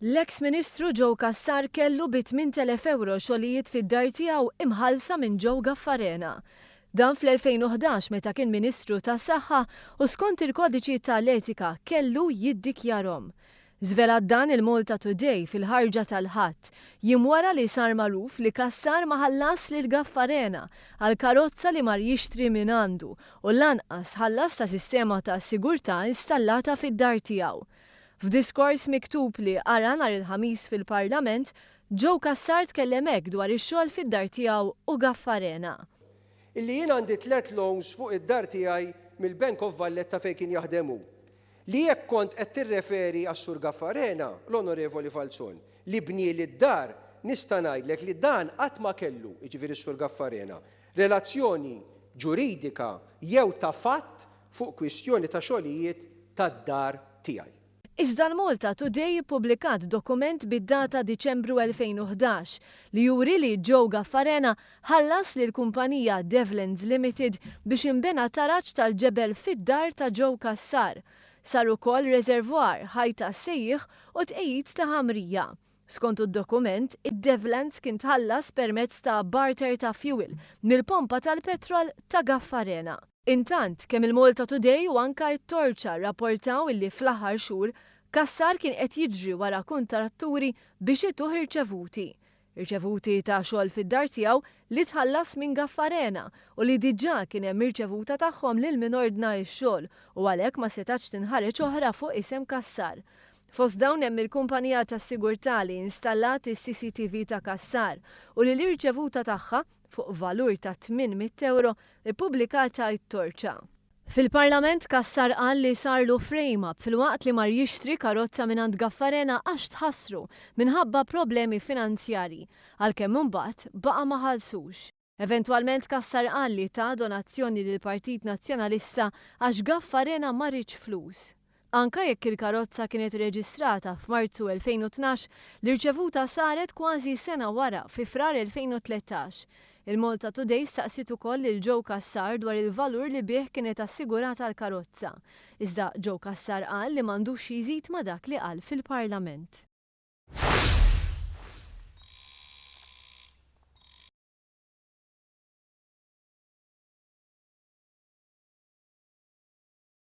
L-eks Ministru Joe Cassar kellu bi 8,000 ewro xogħlijiet fid-dar tiegħu imħallsa minn Joe Gaffarena. Dan fl-2011 meta kien Ministru tas-Saħħa u skont il-Kodiċi tal-Etika kellu jiddikjarhom. Żvelat dan il-Malta Today fil-ħarġa tal-Ħadd, jiem wara li sar magħruf li Cassar ma ħallas lil Gaffarena għal karozza li mar jixtri mingħandu u lanqas ħallas ta' sistema ta' sigurtà installata fid-dar tiegħu. F'diskors miktub li qara nhar il-Ħamis fil-Parlament, Joe Cassar tkellem hekk dwar ix-xogħol fid-dar tiegħu u Gaffarena. Illi jien għandi tlett loans fuq id-dar tiegħi mill-Bank of Valletta fejn kien jaħdem hu. Li jekk kont qed tirreferi għas-Sur Gaffarena, l-Onorevoli Falzon, li bnieli d-dar, nista' ngħidlek li dan qatt ma kellu, jiġifieri s-Sur Gaffarena, relazzjoni ġuridika jew ta' fatt fuq kwistjoni ta' xogħlijiet tad-dar tiegħi. Iżda l-Malta Today ippubblikat dokument bid-data Diċembru 2011 li juri li Joe Gaffarena ħallas lill-kumpanija Devlins Limited biex inbena taraġ tal-ġebel fid-dar ta' Joe Cassar. Sar ukoll reservoir, ħajt għas-sejjieħ u tqegħid ta' ħamrija. Skont id-dokument, id-Devlands kien tħallas permezz ta' barter ta' fuel mill-pompa tal-petrol ta' Gaffarena. Intant, kemm il-Malta Today u anka it-Torċa rrapportaw illi fl-aħħar xhur Cassar kien qed jiġri wara kuntratturi biex ituh irċevuti. Irċevuti ta' xogħol fid-dar tiegħu li tħallas minn Gaffarena u li diġà kien hemm irċevuta tagħhom lil min ordna x-xogħol u għalhekk ma setax tinħareġ oħra fuq isem Cassar. Fost dawn hemm il-kumpanija tas-sigurtà li installat is-CCTV ta' Cassar u li l-irċevuta tagħha fuq valur ta' 800 euro ippubblikata it-Torċa. Fil-Parlament Cassar qal li sarlu frame-up filwaqt li mar jixtri karozza mingħand Gaffarena għax tħassru minħabba problemi finanzjarji, għalkemm imbagħad baqa' ma ħallsux. Eventwalment Cassar qal li ta donazzjoni lill-Partit Nazzjonalista għax Gaffarena ma riedx flus. Anka jekk il-karozza kienet reġistrata f'Marzu 2012, l-irċevuta saret kważi sena wara fi Frar 2013. Il-Malta Today staqsiet ukoll lil Joe Cassar dwar il-valur li bih kienet assigurata l-karozza. Iżda Joe Cassar qal li m'għandux jżid ma' dak li qal fil-Parlament.